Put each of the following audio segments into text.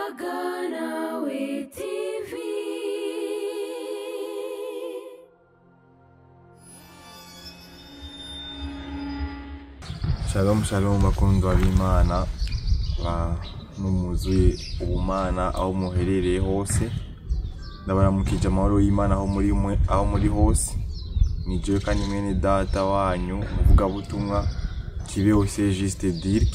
Yaganawe TV. Shalom shalom bakundwa b'Imana numuzuye ubumana aho muherereye hose, ndabaramukije amahoro y'Imana aho muri mwe aho muri hose. Ni jewe kandi mwene data wanyu umuvugabutumwa Kibeho Juste Dirk.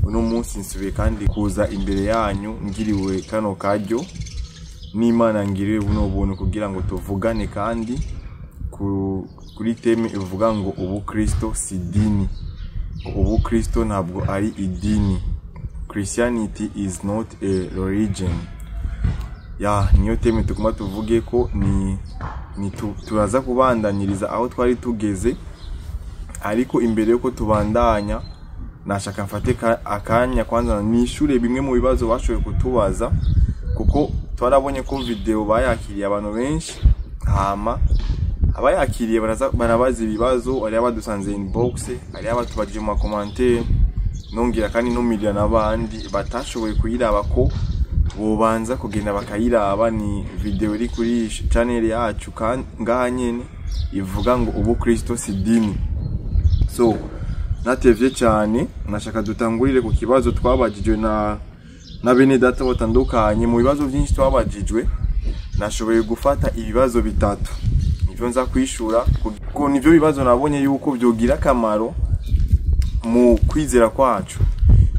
Uno munsi nsubiye kandi kuza imbere yanyu ngiriwe kano karyo n'Imana ngiriwe buno buntu kugira ngo tuvugane kandi kuri teme ivuga ngo ubukristo si idini. Ubukristo ntabwo ari idini. Christianity is not a religion. Ya niyo teme tuguma tuvuge ko ni turaza kubandanyiriza aho twari tugeze, ariko imbere yuko tubandanya nashaka mfate akanya kwanza nishure bimwe mu bibazo bashoboye kutubaza, kuko twarabonye ko video bayakiriye abantu benshi, hama abayakiriye barabaza ibibazo, ari abadusanze inbox, ari abatubajije mu commentaire, nongera kandi numirira nabandi batashoboye kuyiraba ko bobanza kugenda bakayiraba. Ni video iri kuri channel yacu ngaha nyene ivuga ngo ubukristo si idini. So natevye cyane nashaka dutangurire ku kibazo twabajijwe na bene data batandukanye. Mu bibazo byinshi twabajijwe nashoboye gufata ibibazo bitatu nivyo nza kwishura, kuko nivyo bibazo nabonye yuko byogira akamaro mu kwizera kwacu,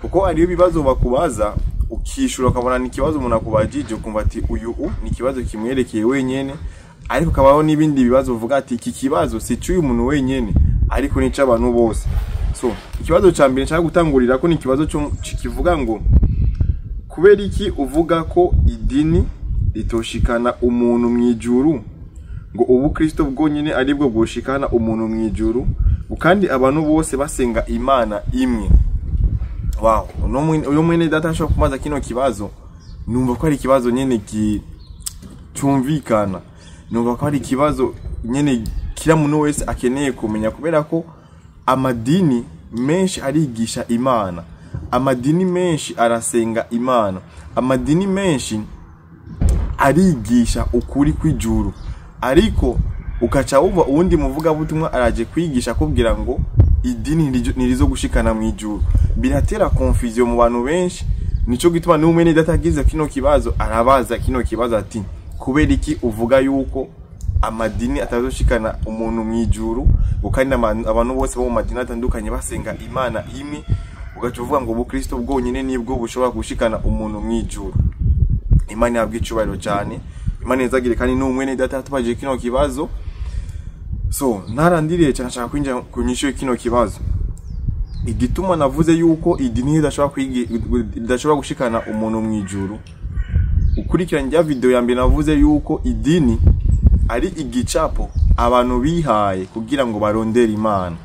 kuko ariyo bibazo bakubaza ukishura ukabona ni ikibazo umuntu akubajije ukumva ati uyu ni ikibazo kimwerekeye wenyene, ariko kabaho n'ibindi bibazo uvuga ati iki kibazo si cy'uyu muntu wenyene ariko ni cy'abantu bose. So ikibazo ca mbere nshaka gutangurira ko ni ikibazo kivuga ngo kubera iki uvuga ko idini ritoshikana umuntu mwijuru, ngo ubukristo bwonyene aribwo bwoshikana umuntu mwijuru, kandi abantu bose basenga Imana imwe. Wow, uno mwene data ashobora kumaza kino kibazo, numva ko ari ikibazo nyene cyumvikana, numva ko ari ikibazo nyene kila muntu wese akeneye kumenya, kubera ko amadini menshi arigisha Imana, amadini menshi arasenga Imana, amadini menshi arigisha ukuri kw'ijuru, ariko ukaca wumva uwundi muvugabutumwa araje kwigisha akubwira ngo idini nirizo gushikana mu ijuru. Biratera confusion mu bantu benshi. Nico gituma n'umwene data agize kino kibazo arabaza kino kibazo ati kubera iki uvuga yuko amadini atazoshikana umuntu mu ijuru, kandi abantu bose bo mu madini atandukanye basenga Imana imwe, ugaca uvuga ngo ubukristo bwonyene nibwo bushobora gushikana umuntu mu ijuru. Imana yabwe icubahiro cyane, Imana izagire kandi n'umwene data tubaje kino kibazo. So narandiriye cyane nshaka kwinjira kunyishuye kino kibazo. Igituma navuze yuko idini idashobora gushikana umuntu mu ijuru, ukurikiranye ya video ya mbere navuze yuko idini ari igicapo abantu bihaye kugira ngo barondere Imana.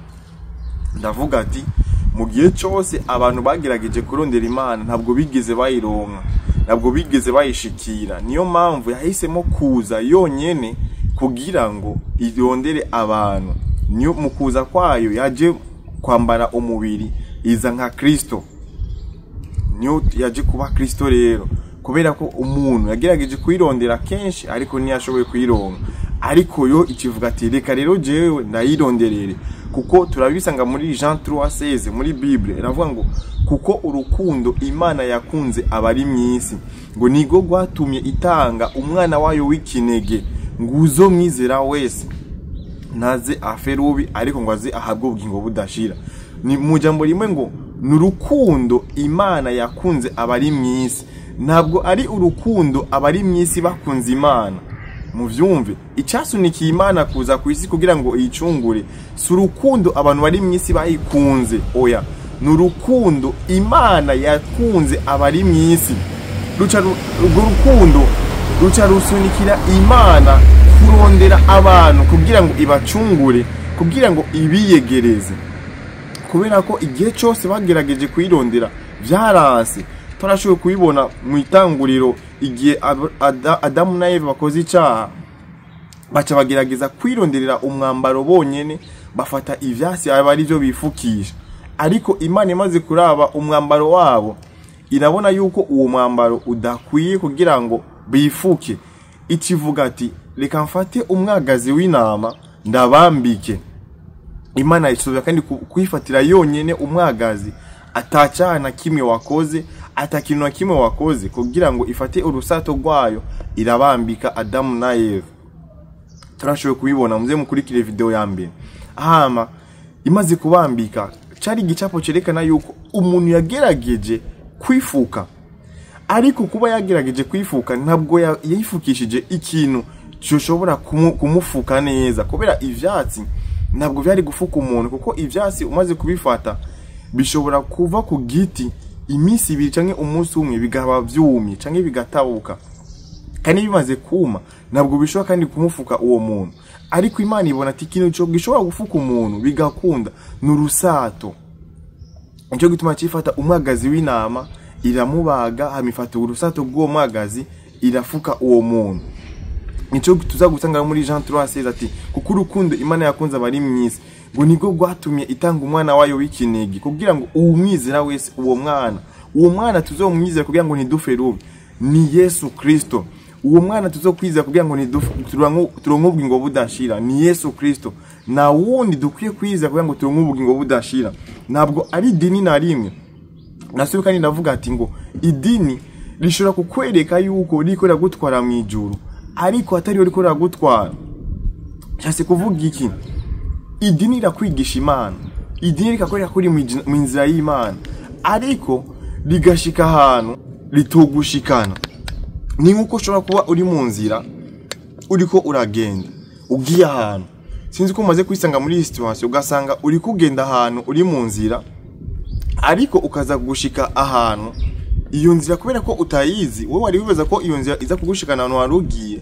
Ndavuga ati mu gihe cyose abantu bagerageje kurondera Imana ntabwo bigeze bayironka, ntabwo bigeze bayishikira. Niyo mpamvu yahisemo kuza yonyene kugira ngo irondere abantu. Niyo mu kuza kwayo yaje kwambara umubiri iza nka Kristo, niyo yaje kuba Kristo rero, kubera ko umuntu yagerageje kuyirondera kenshi ariko ntiyashoboye kuyironka, ariko yo ikivuga ati reka rero jewe ndayironderere, kuko turabisanga muri Jean 3:16 muri Bible iravuga ngo kuko urukundo Imana yakunze abari mwisi ngo nigo rwatumye itanga umwana wayo w'ikinege nguzo mwizera wese naze aferubi ariko ngo aze ahabwe ubugingo budashira. Ni mu jambo rimwe ngo nurukundo Imana yakunze abari mwisi, ntabwo ari urukundo abari mwisi bakunze Imana. Muvyumve, icyasunikiye Imana kuza ku isi kugira ngo iyicungure si urukundo abantu bari mwisi bayikunze, oya, nurukundo Imana yakunze abari mwisi. Urwo rukundo ruca rusunikira Imana kurondera abantu kugira ngo ibacungure, kugira ngo ibiyegereze, kubera ko igihe cyose bagerageje kuyirondera byaranse. Twarashoboye kubibona mu itanguriro igihe Adamu na Eva bakoze icyaha, baca bagerageza kwironderera umwambaro bonyene, bafata ivyasi aba ari byo bifukisha, ariko Imana imaze kuraba umwambaro wabo Irabona yuko uwo mwambaro udakwiye kugira ngo bifuke, ikivuga ati reka mfate umwagazi w'intama ndabambike. Imana isubira kandi kwifatira yonyene umwagazi atacana na kimwe wakoze, atakintu na kimwe wakoze, kugira ngo ifate urusato rwayo irabambika Adamu na Eva. Turashoboye kubibona, muze mukurikire video ya mbere. Hama imaze kubambika, cari igicapo cerekana yuko umuntu yagerageje kwifuka, ariko kuba yagerageje kwifuka ntabwo yifukishije ikintu gishobora kumufuka neza, kubera ivyatsi ntabwo vyari gufuka umuntu, kuko ivyatsi umaze kubifata bishobora kuva ku giti iminsi ibiri canke umunsi umwe bigaba vyumye canke bigatabuka, kandi bimaze kuma ntabwo bishobora kandi kumufuka uwo muntu. Ariko Imana ibona ati ikintu gishobora gufuka umuntu bigakunda n'urusato. Nico gituma cifata umwagazi w'intama iramubaga, hamifata urusato rw'uwo mwagazi irafuka uwo muntu. Nico tuza gusanga muri Jean 3:16 ati kuko urukundo Imana yakunze abari mw'isi ngo niko rwatumye itanga umwana wayo w'ikinege, kugira ngo uwumwizera wese uwo mwana tuzomwizera kugira ngo ntidufe rubi, ni Yesu Kristo. Uwo mwana tuzokwizera kugira ngo turonke ubugingo budashira, ni Yesu Kristo. Na wundi dukwiye kwizera kugira ngo turonke ubugingo budashira, ntabwo ari idini na rimwe. Nasubiye kandi ndavuga ati ngo idini rishobora kukwereka yuko riko ragutwara mu ijuru, ariko atari riko ragutwara. Cyase kuvuga iki? Idini rirakwigisha Imana, idini rikakwereka ko uri mu nzira y'Imana, ariko rigashika ahantu ritogushikana. Ni nkuko ushobora kuba uri mu nzira uriko uragenda ugiye ahantu, sinzi ko umaze kwisanga muri iyi situation, ugasanga uri kugenda ahantu uri mu nzira, ariko ukaza gushika ahantu iyo nzira kubera ko utayizi, wowe wari wibaza ko iyo nzira iza kugushikana ahantu wari ugiye,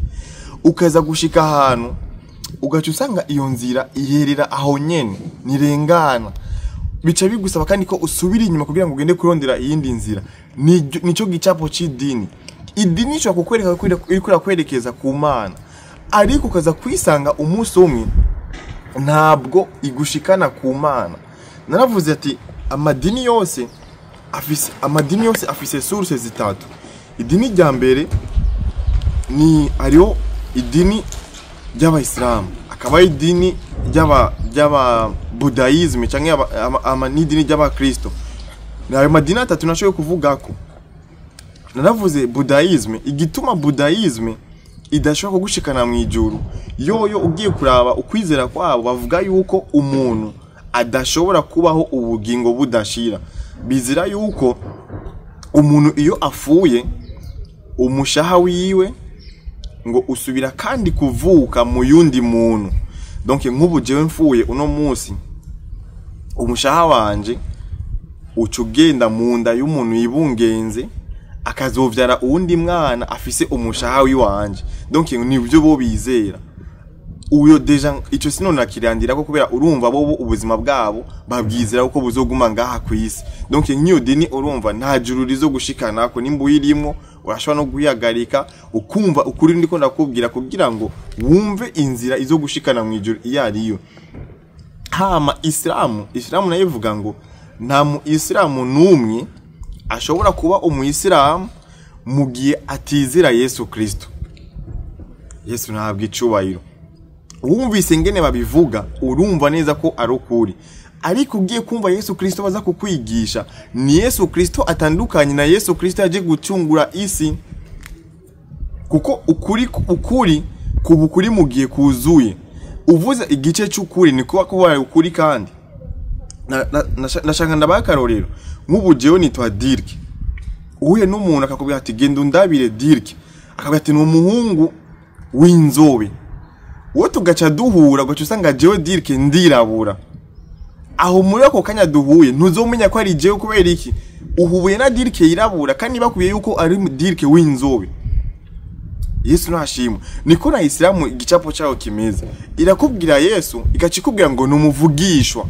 ukaza gushika ahantu ugaca usanga iyo nzira iherera aho nyene nirengana. Bica bigusaba kandi ko usubira inyuma kugira ngo ugende kurondera iyindi nzira. Nico gicapo c'idini. Idini ishobora kukwereka ko iriko irakwerekeza ku Mana, ariko ukaza kwisanga umunsi umwe ntabwo igushikana ku Mana. Naravuze ati amadini yose afise source zitatu. Idini rya mbere ni hariho idini ry'abayisilamu, akaba idini ry'aba Buddhism canke n'idini ry'abakristo. Nayo madini atatu nashoboye kuvugako. Naravuze Buddhism, igituma Buddhism idashobora kugushikana mu ijuru, yoyo ugiye kuraba ukwizera kwabo bavuga yuko umuntu adashobora kubaho ubugingo budashira. Bizira yuko umuntu iyo afuye umushaha wiwe ngo usubira kandi kuvuka mu yundi muntu. Donc nk'ubu jewe mfuye uno munsi, umushaha wanje uca ugenda mu nda y'umuntu yibungenze akazovyara uwundi mwana afise umushaha wiwanje. Donc nibyo bo bizera. Uyo deja ico sinona kirandira ko kubera urumva bo ubuzima bwabo babwizera uko buzoguma ngaha kwisi. Donc nk'iyo dini urumva nta juru rizo gushikana ko nimba uyirimo urashobora no guhagarika ukumva ukuri ndiko ndakubwira kugira ngo wumve inzira izo gushikana mu ijuru iyo ariyo. Hama Islamu nayo ivuga ngo nta mu Islamu numwe ashobora kuba umuyisilamu mu gihe atizera Yesu Kristo. Yesu ntabwo icubahiro. Wumvise ngene babivuga urumva neza ko ari ukuri, ariko ugiye kumva Yesu Kristo baza kukwigisha ni Yesu Kristo atandukanye na Yesu Kristo yaje gucungura isi, kuko ukuri kubukuri mu gihe kuzuye. Uvuze igice cy'ukuri ni kuba kuba ukuri. Kandi nashaka ndabaha akarorero, nk'ubu jewe nitwa Dirk, uhuye n'umuntu akakubwira ati genda undabire Dirk, akakubwira ati ni umuhungu w'inzobe, wowe tugaca duhura ugaca usanga jewe Dirk ndirabura. Aho muri ako kanya duhuye ntuzomenya ko ari jewe, kubera iki? Uhuye na Dirk yirabura kandi bakubwiye yuko ari Dirk w'inzobe. Yesu nashimwe. Niko na Islamu igicapo cyaho kimeze, irakubwira Yesu ikacikubwira ngo numuvugishwa.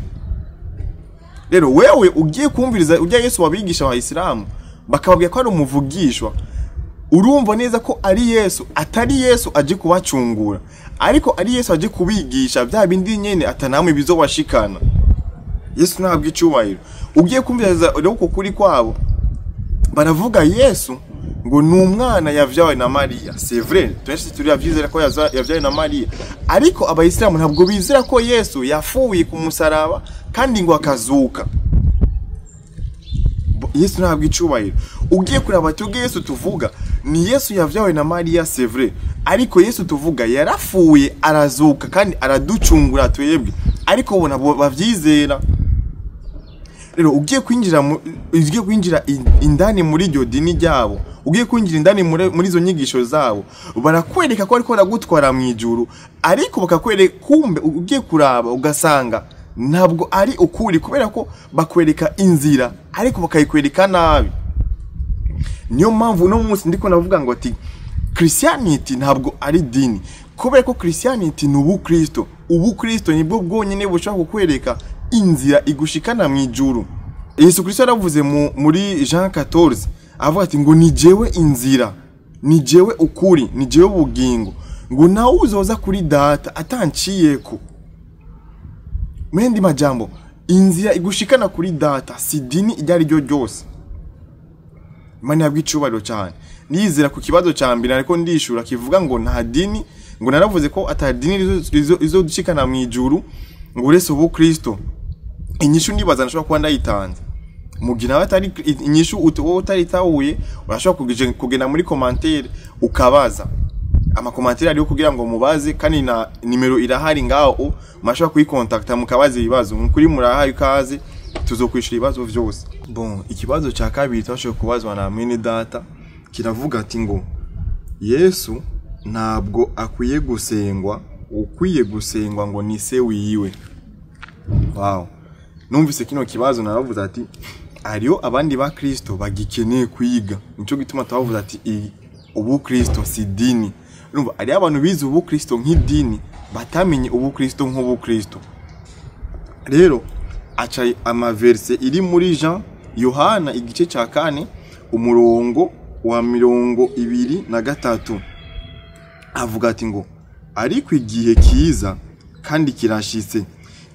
Rero wewe ugiye kumviriza ujya Yesu wabigisha wa Islamu bakababwira ko ari umuvugishwa, urumva neza ko ari Yesu, atari Yesu aje kubacungura, ariko ari Yesu aje kubigisha bya bindi nyene atanamwe bizobashikana. Yesu ntabwo icubahiro. Ugiye kumviriza rero uko kuri kwabo Baravuga Yesu ngo ni umwana yavyawe na Mariya. C'est vrai, twese turavyizera ko yavyawe na Mariya, ariko abayisilamu ntabwo bizera ko Yesu yafuye ku musaraba kandi ngo akazuka. Yesu ntabwo icubahiro. Ugiye kuraba tuge Yesu tuvuga ni Yesu yavyawe na Mariya, c'est vrai, ariko Yesu tuvuga yarafuye arazuka kandi araducungura twebwe, ariko bo ntabwo bavyizera. Rero ugiye kwinjira indani muri iryo dini ryabo, ugiye kwinjira indani muri izo nyigisho zabo, barakwereka ko ariko baragutwara mu ijuru, ariko bakakwereka kumbe ugiye kuraba ugasanga ntabwo ari ukuri, kubera ko bakwereka inzira ariko bakayikwereka nabi. Niyo mpamvu uno munsi ndiko navuga ngo ati Christianity ntabwo ari dini, kubera ko Christianity ni ubukristo. Ubukristo nibwo bwonyine bushobora kukwereka inzira igushikana mu ijuru. Yesu Kristo yaravuze muri Jean 14 avuga ati ngo ni jewe inzira, ni jewe ukuri, ni jewe ubugingo, ngo nawe uzoza kuri data atanciyeko. Mwendi majambo, inzira igushikana kuri data si dini iryo ari ryo ryose. Imana yabwiye icubahiro cyane. Nizera ku kibazo cya mbere ariko ndishura kivuga ngo nta dini, ngo naravuze ko ata dini izodushikana mu ijuru ngo uretse ubukristo. Inyishu ndibaza nashobora kuba ndayitanze. Mugihe nawe atari inyishu wowe utaritahuye, urashobora kugenda muri commentaire ukabaza. Amakomantere ariyo kugira ngo mubaze, kandi na nimero irahari ngaho murashobora kuyikontakta mukabaza ibibazo. Mukuri murahaye ikaze, tuzokwishura ibibazo vyose. Bon, ikibazo cya kabiri twashoboye kubazwa na mwene data kiravuga ati ngo Yesu ntabwo akwiye gusengwa, ukwiye gusengwa ngo ni se wiwe. Wow. Numvise kino kibazo naravuze ati hariyo abandi ba Kristo bagikeneye kwiga. Nico gituma twavuze ati ubukristo si dini. Urumva ari abantu bize ubukristo nk'idini batamenye ubukristo nk'ubukristo. Rero aca amaverse iri muri Jean Yohana igice ca 4 umurongo wa 23 avuga ati ngo ariko igihe kiza kandi kirashitse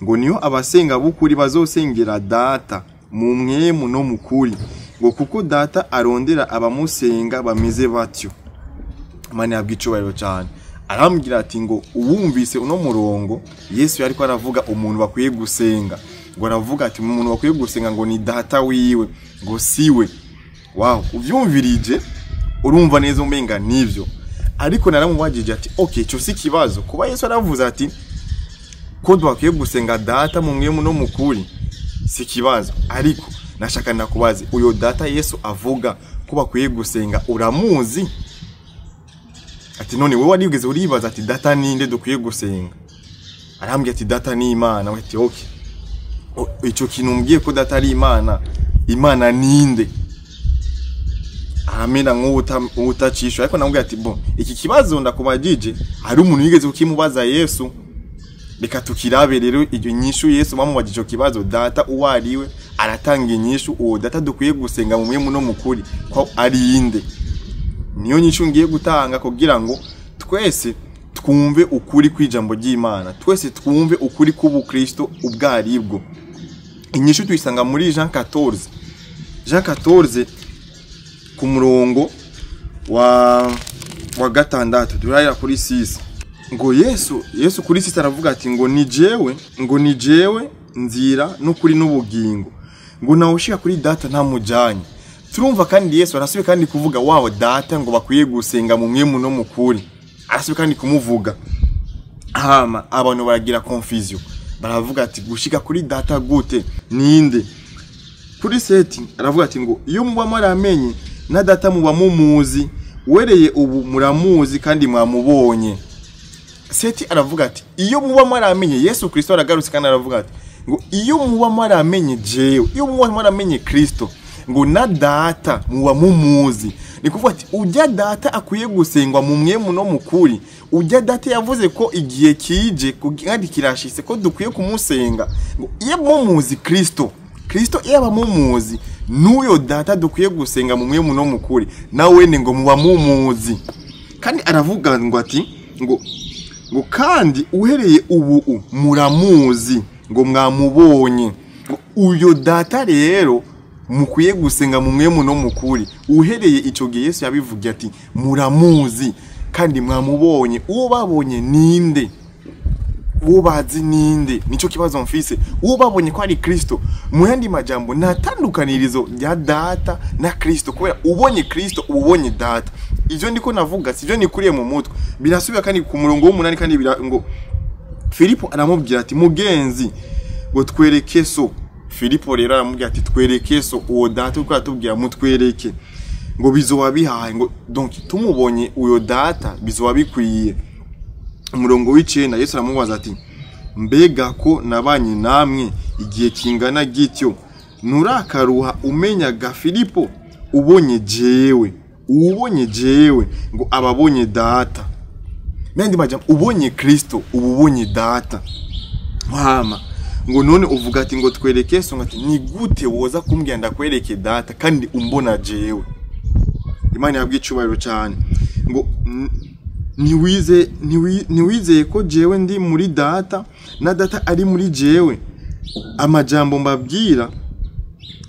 ngo niyo abasenga bukuri bazosengera data mu mwemu no mukuri, ngo kuko data arondera abamusenga bameze batyo. Imana yabwiye icubahiro cyane. Arambwira ati ngo uwumvise uno murongo Yesu yariko aravuga umuntu bakwiye gusenga, ngo aravuga ati umuntu bakwiye gusenga ngo ni data wiwe, ngo siwe. Wow, uvyumvirije urumva neza umenga nivyo. Ariko naramubajije ati okay, ico si kibazo kuba Yesu aravuze ati ko dukwiye gusenga data mu mwemu no mukuri, si kibazo, ariko nashaka nakubaze uyo data Yesu avuga ko bakwiye gusenga uramuzi? Ati none wewe warigeze uribaza ati data ninde dukwiye gusenga? Arambwira ati data ni Imana. Ati okay, ico kintu umbwiye ko data ari Imana, Imana ninde? Aramena nk'utacishwa. Ariko namubwira ati bon, iki kibazo ndakubajije hari umuntu yigeze kukimubaza Yesu, reka tukirabe rero iyo nyishu Yesu bamubajije ico kibazo data uwo ariwe, aratanga inyishu uwo data dukwiye gusenga mu mwemu no mukuri ko ari inde. Niyo nyishu ngiye gutanga kugira ngo twese twumve ukuri kw'ijambo ry'Imana, twese twumve ukuri k'ubukristo ubwaribwo. Inyishu tuyisanga muri Jean 14. Jean 14 ku murongo wa 6 turahera kuri 6. Ngo Yesu kuri 6 aravuga ati ngo ni jewe nzira n'ukuri n'ubugingo, ngo nawushika kuri data ntamujanye. Turumva kandi Yesu arasubiye kandi kuvuga wawo data ngo bakwiye gusenga mu mwemu no mukuri. Arasubiye kandi kumuvuga. Hama abantu baragira confusion. Baravuga ati gushika kuri data gute? Ninde? Kuri 7 aravuga ati ngo iyo muba mwaramenye na data muba mumuzi, wereye ubu muramuzi kandi mwamubonye. 7 aravuga ati iyo muba mwaramenye Yesu Kristo aragarutse kandi aravuga ati ngo iyo muba mwaramenye jewe, iyo muba mwaramenye Kristo, ngo na data muba mumuzi. Ni kuvuga ati ujya data akwiye gusengwa mu mwemu no mukuri, ujya data yavuze ko igihe kije kandi kirashitse ko dukwiye kumusenga, ngo iyo mumuzi Kristo, Kristo yaba mumuzi n'uyo data dukwiye gusenga mu mwemu no mukuri, nawe ni ngo muba mumuzi. Kandi aravuga ngo ati ngo kandi uhereye ubu muramuzi, ngo mwamubonye. Ngo uyo data rero Mukwiye gusenga mu mwemu no mukuri. Uhereye ico gihe Yesu yabivugiye ati muramuzi kandi mwamubonye. Uwo babonye ninde? Uwo bazi ninde? Nico kibazo mfise. Uwo babonye ko ari Kristo. Mu yandi majambo nta tandukanirizo rya data na Kristo, kubera ubonye Kristo ubonye data. Ivyo ndiko navuga sivyo nikuriye mu mutwe. Birasubira kandi ku murongo w'umunani kandi ngo Filipo aramubwira ati mugenzi ngo twereke so. Filipo rero aramubwira ati twereke so, uwo data uko atubwira mutwereke, ngo bizoba bihaye, ngo donc tumubonye uyo data bizoba bikwiye. Umurongo w'icenda Yesu aramubaza ati mbega ko nabanye namwe igihe kingana gityo, nturakaruha umenyaga Filipo? Ubonye jewe, ubonye jewe ngo ababonye data. Mende majambo, ubonye Kristo ubonye data. Hama ngo none uvuga ati ngo twereke so, ati ni gute woza kumbwira ndakwereke data kandi umbona jewe? Imana yabwiye icubahiro cyane ngo niwizeye ko jewe ndi muri data na data ari muri jewe. Amajambo mbabwira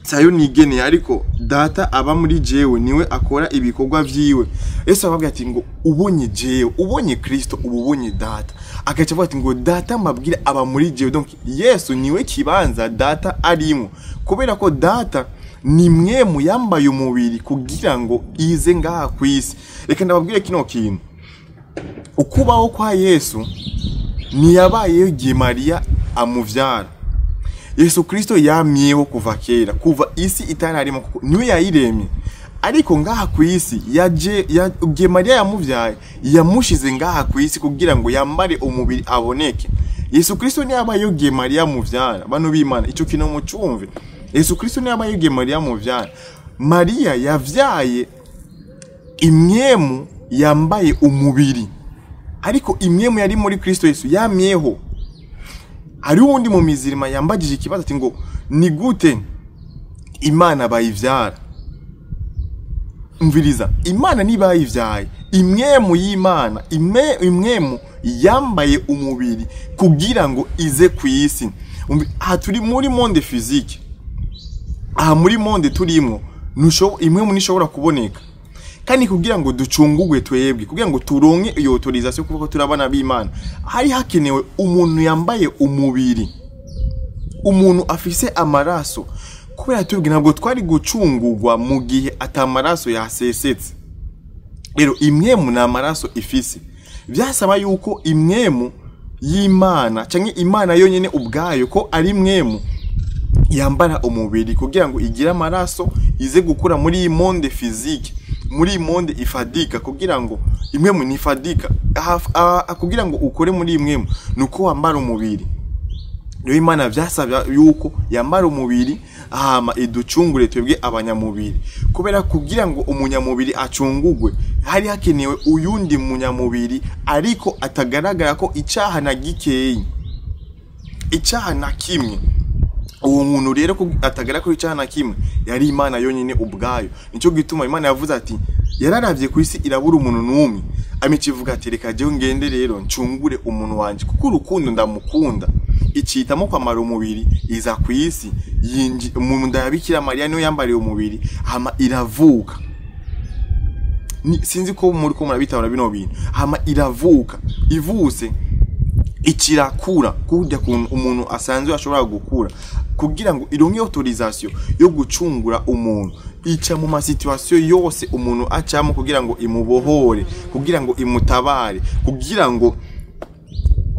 sayo nigeneye, ariko data aba muri jewe niwe akora ibikorwa vyiwe. Yesu ababwira ati ngo ubonye jewe, ubonye Kristo ubonye data. Akaca avuga ati ngo data mbabwira aba muri jewe. Donc Yesu niwe kibanza data arimo, kubera ko data ni mwemu yambaye umubiri kugira ngo ize ngaha kwisi. Reka ndababwire kino kintu, ukubaho kwa Yesu ntiyabayeho igihe Mariya amuvyara. Yesu Kristo yamyeho kuva kera, kuva isi itararimo, kuko niwe yayiremye. Ariko ngaha ku isi yaje igihe Mariya yamuvyaye yamushize ngaha ku isi kugira ngo yambare umubiri aboneke. Yesu Kristo ntiyabayeho igihe Mariya amuvyara. Bano b'Imana ico kintu mucumve. Yesu Kristo ntiyabayeho igihe Mariya amuvyara. Mariya yavyaye imyemu yambaye umubiri, ariko imyemu yari muri Kristo Yesu yamyeho. Hari uwundi mu mizirima yambagije ikibazo ati ngo ni gute Imana bayivyara? Umviriza, Imana nibayivyaye, imwemu y'Imana, imwemu yambaye umubiri kugira ngo ize ku isi. Aha turi muri monde physique, aha muri monde turimo imwemu nishobora kuboneka. Kandi kugira ngo ducungugwe twebwe, kugira ngo turonke iyo autorisation kuko turabana b'Imana, hari hakenewe umuntu yambaye umubiri, umuntu afise amaraso. Kubera twebwe ntabwo twari gucungugwa mu gihe atamaraso yasesetse. Rero imwemu na amaraso ifise, byasaba yuko imwemu y'Imana canke Imana yonyene ubwayo ko ari mwemu yambara umubiri kugira ngo igire amaraso ize gukura muri iyi monde physique, muri monde ifadika, kugira ngo imwemu nifadika kugira ngo ukore muri imwemu nuko wambara umubiri. Rero Imana vyasabye yuko yambara umubiri hama iducungure twebwe abanyamubiri, kubera kugira ngo umunyamubiri acungugwe hari hakenewe uyundi munyamubiri ariko atagaragara ko icaha na gikeyi, icaha na kimwe. Uwo muntu rero atagaragara ko icaha na kimwe yari Imana yonyine ubwayo. Nico gituma Imana yavuze ati yararavye ku isi irabura umuntu numwe, amikivuga ati reka jewe ngende rero ncungure umuntu wanje kuko urukundo ndamukunda. Icitamo kwamara umubiri iza ku isi mu nda ya Bikira Mariya niyo yambariye umubiri hama iravuka. Sinzi ko muri ko murabitabura bino bintu. Hama iravuka, ivuse ikirakura kujya ku umuntu asanzwe ashobora gukura, kugira ngo ironke autorisation yo gucungura umuntu. Ica mu ma situation yose umuntu acamo kugira ngo imubohore, kugira ngo imutabare, kugira ngo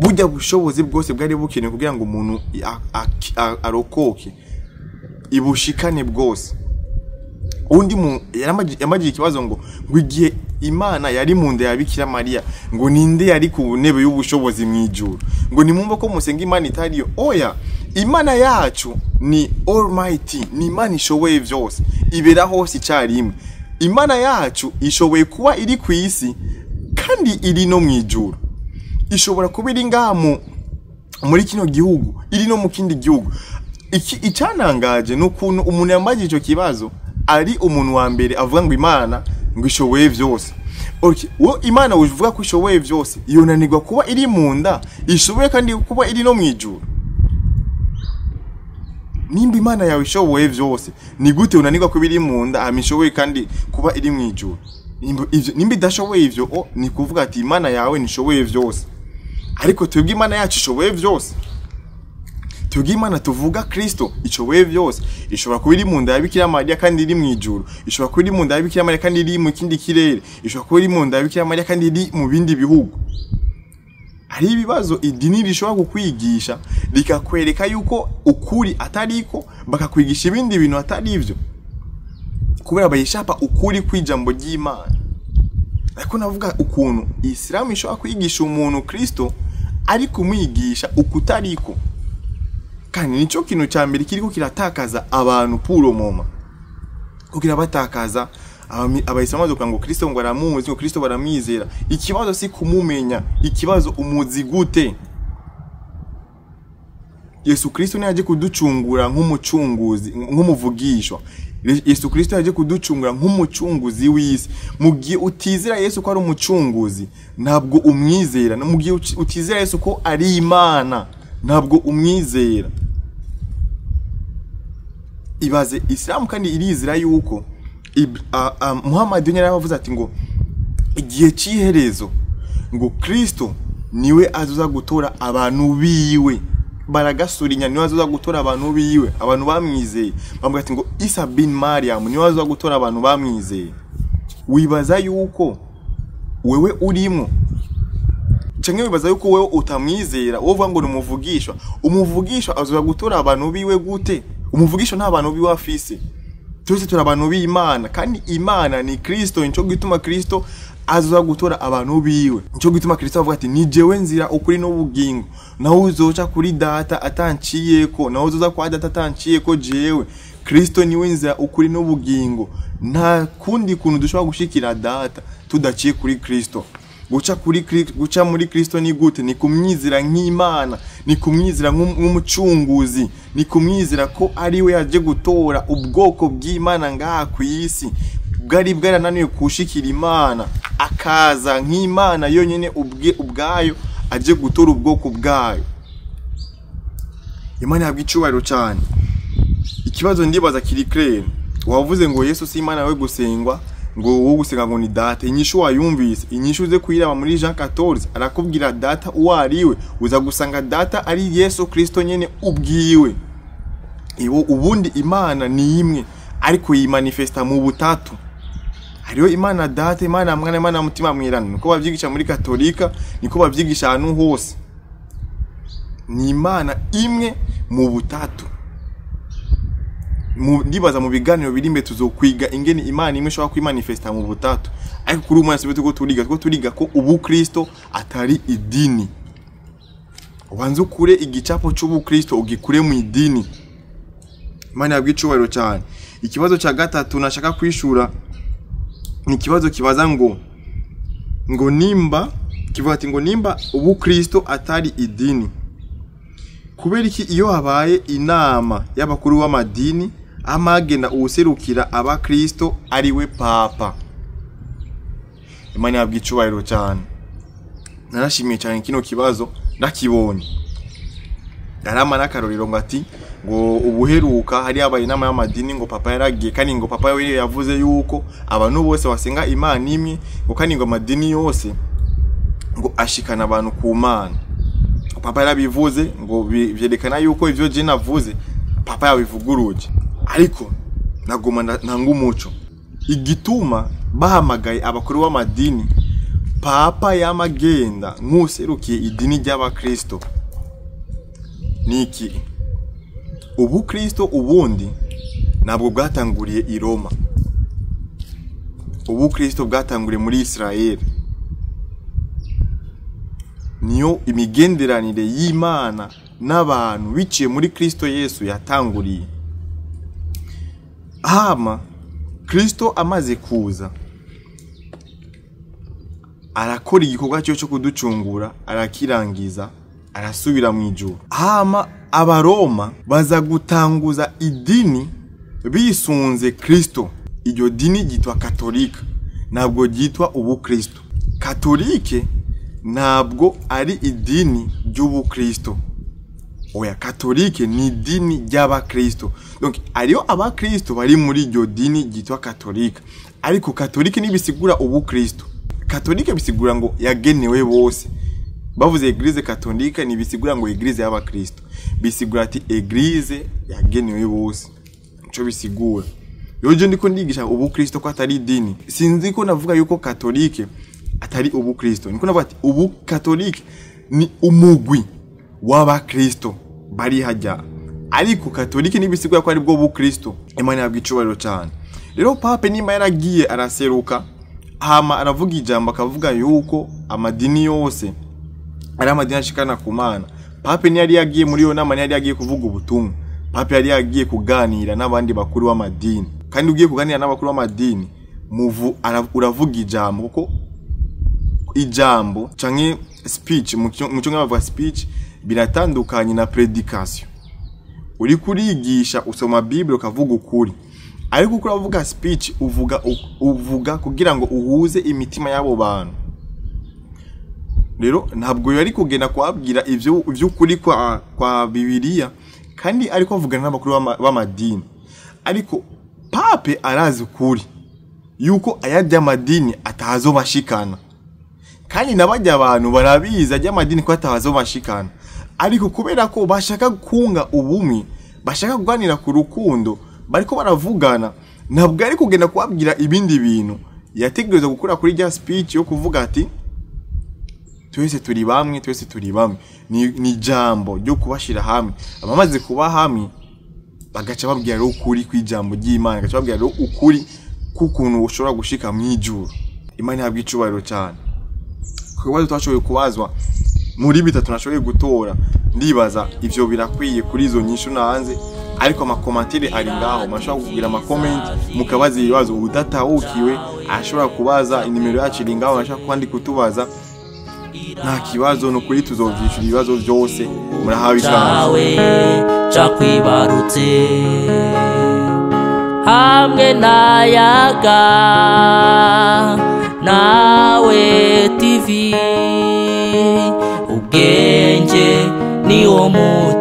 burya bushobozi bwose bwari bukenewe kugira ngo umuntu arokoke ibushikane bwose. Undi yamagije ikibazo ngo igihe Imana yari mu nda ya Bikira Mariya ngo ninde yari ku ntebe y'ubushobozi mu ijuru? Ngo nimumva ko musenga Imana itariyo. Oya, Imana yacu ni Almighty, ni Imana ishoboye byose, ibera hose icyarimwe. Imana yacu ishoboye kuba iri ku isi kandi iri no mu ijuru. Ishobora kuba iri ngaha muri kino gihugu, iri no mu kindi gihugu. Icyanangaje nukuntu umuntu yambagije ico kibazo ari umuntu wa mbere avuga ngo Imana ngo ishoboye byose. Okay, wo Imana uvuga ko ishoboye byose, yonanirwa kuba iri mu nda, ishoboye kandi kuba iri no mu ijuru. Nimba Imana yawe ishoboye vyose, ni gute unanirwa kuba iri mu nda hama ishoboye kandi kuba iri mu ijuru? Nimba idashoboye ivyo, ni kuvuga ati Imana yawe ntishoboye vyose. Ariko twebwe Imana yacu ishoboye vyose. Twebwe Imana tuvuga Kristo ishoboye vyose. Ishobora kuba iri mu nda ya Bikira Mariya kandi iri mu ijuru. Ishobora kuba iri mu nda ya Bikira Mariya kandi iri mu kindi kirere. Ishobora kuba iri mu nda ya Bikira Mariya kandi iri mu bindi bihugu. Hari ibibazo idini rishobora kukwigisha rikakwereka yuko ukuri atariko, bakakwigisha ibindi bintu atari ivyo, kubera bayishapa ukuri kwijambo ry'Imana. Ariko navuga ukuntu Islam ishobora kwigisha umuntu Kristo ari kumwigisha ukutariko, kandi nico kintu ca mbere kiriko kiratakaza abantu puro moma, kuko kirabatakaza. Abayisilamu bavuga ngo Kristo ngo aramuzi, ngo Kristo baramwizera. Ikibazo si kumumenya, ikibazo umuzi gute? Yesu Kristo niyaje kuducungura nk'umucunguzi, nk'umuvugishwa. Yesu Kristo yaje kuducungura nk'umucunguzi w'isi. Mu gihe utizera Yesu ko ari umucunguzi, ntabwo umwizera. Mu gihe utizera Yesu ko ari Imana, ntabwo umwizera. Ibaze Islam kandi irizera yuko Muhammad yaravuze ati ngo igihe c'iherezo ngo Kristo niwe azoza gutora abantu biwe. Baragasurinya niwe azoza gutora abantu biwe, abantu bamwizeye. Bamubwira ati ngo Isa bin Mariam niwe azoza gutora abantu bamwizeye. Wibaza yuko wewe urimo, canke wibaza yuko wewe utamwizera, wowe uvuga ngo ni umuvugishwa. Umuvugishwa azoza gutora abantu biwe gute? Umuvugishwa nta bantu biwe afise. Twese turi abantu b'Imana, kandi Imana ni Kristo. Nico gituma Kristo azoza gutora abantu biwe. Nico gituma Kristo avuga ati ni jewe nzira, ukuri n'ubugingo, naho uzoca kuri data atanciyeko, naho uzoza kwa data atanciyeko jewe. Kristo niwe nzira, ukuri n'ubugingo. Nta kundi kuntu dushobora gushikira data tudaciye kuri Kristo. Guca muri Kristo ni gute? Ni kumwizera nk'Imana, ni kumwizera nk'umucunguzi, ni kumwizera ko ari we yaje gutora ubwoko bw'Imana ngaha ku isi bwari bwarananiwe kushikira Imana, akaza nk'Imana yonyene ubwayo aje gutora ubwoko bwayo. Imana yabwa icubahiro cyane. Ikibazo ndibaza kiri clair. Wavuze ngo Yesu si Imana we gusengwa, ngo wowe gusenga ngo ni data. Inyishu wayumvise, inyishu uze kuyiraba muri Jean 14, arakubwira data uwo ariwe. Uza gusanga data ari Yesu Kristo nyene ubwiwe. Iwo ubundi Imana ni imwe, ariko yimanifesta mu butatu. Hariho Imana data, Imana mwana, Imana mutima mweranda. Niko bavyigisha muri Katolika, niko bavyigisha ahantu hose. Ni Imana imwe mu butatu. Ndibaza mu biganiro biri imbere tuzokwiga ingene Imana imwe ishobora kwimanifesta mu butatu. Ariko kuri uyu munsi tuko turiga ko ubukristo atari idini. Ubanze ukure igicapo c'ubukristo ugikure mu idini. Imana yabwa icubahiro cyane. Ikibazo ca gatatu nashaka kwishura ni ikibazo kibaza ngo nimba kivuga ati ngo nimba ubukristo atari idini, kubera iki iyo habaye inama y'abakuru b'amadini amagena uwuserukira abakristo ari we papa? Imana yabwa icubahiro cyane. Narashimiye cyane kino kibazo ndakibonye. Darama n'akarorero ngo ati ngo ubuheruka hari habaye inama y'amadini ngo papa yaragiye, kandi ngo papa we yavuze yuko abantu bose basenga Imana imwe, ngo kandi ngo amadini yose ngo ashikana abantu ku Mana. Papa yarabivuze ngo byerekana yuko ivyo je navuze papa yabivuguruje. Ariko nagoma nanga umuco. Igituma bahamagaye abakuru b'amadini, papa yamagenda nk'userukiye idini ry'abakristo niki? Ubukristo ubundi ntabwo bwatanguriye i Roma. Ubukristo bwatanguriye muri Israel. Niyo imigenderanire y'Imana n'abantu biciye muri Kristo Yesu yatanguriye. Hama Kristo amaze kuza arakora igikorwa cyo kuducungura, arakirangiza, arasubira mu ijuru. Hama abaroma baza gutanguza idini bisunze Kristo. Iryo dini ryitwa Katolika, ntabwo ryitwa ubukristo. Katolike ntabwo ari idini ry'ubukristo. Oya, katolike ni idini ry'abakristo. Donc ariyo abakristo bari muri iryo dini ryitwa katolika, ariko katolike ntibisigura ubukristo. Katolike bisigura ngo yagenewe bose. Bavuze église catholique ntibisigura ngo église y'abakristo, bisigura ati église yagenewe bose, nico bisigura. Rero je ndiko ndigisha ubukristo ko atari idini, sinzi ko navuga yuko katolike atari ubukristo. Niko navuga ati ubu katolike ni umugwi w'abakristo bari hajya, ariko katolike ntibisigura ko ari bwo bukristo. Imana yabwa icubahiro cyane. Rero pape nimba yaragiye araseruka hama aravuga ijambo akavuga yuko amadini yose ari amadini ashikana ku Mana, pape ntiyari yagiye muri iyo nama, ntiyari yagiye kuvuga ubutumwa. Pape yari yagiye kuganira n'abandi bakuru b'amadini, kandi ugiye kuganira n'abakuru b'amadini uravuga ijambo, kuko ijambo canke speech mu cyongereza bavuga speech biratandukanye na predication. Uri kurigisha usoma Bible ukavuga ukuri, ariko uko uravuga speech uvuga kugira ngo uhuze imitima y'abo bantu. Rero ntabwo yari kugenda kubabwira ivyo vy'ukuri kwa Bibiliya, kandi ariko avugana n'abakuru b'amadini. Ariko pape arazi ukuri yuko ayajya amadini atazobashikana, kandi nabajya abantu barabizi ajya amadini ko atazobashikana, ariko kubera ko bashaka kunga ubumwe, bashaka kuganira ku rukundo, bariko baravugana, ntabwo ari kugenda kubabwira ibindi bintu. Yategerezwa gukora kuri rya speech yo kuvuga ati twese turi bamwe, twese turi bamwe. Ni jambo ryo kubashira hamwe. Abamaze kuba hamwe bagaca babwira rero ukuri kw'ijambo ry'Imana, bagaca babwira rero ukuri k'ukuntu ushobora gushika mw'ijuru. Imana ihabwa icubahiro cyane. Ku bibazo twashoboye kubazwa muri bitatu nashoboye gutora, ndibaza ivyo birakwiye kuri izo nyishu nanze, ariko amakomantere ari ngaho, mashobora kugira amakomenti mukabaza ibibazo udatahukiwe, ashobora kubaza, inimero yacu iri ngaho, ashobora kwandika kutubaza, nta kibazo, ni ukuri tuzovyishura ibibazo vyose. Murahawe ikaze. Cawe cakwibarutse hamwe n'ayaga nawe TV, ubwenge ni wo muti.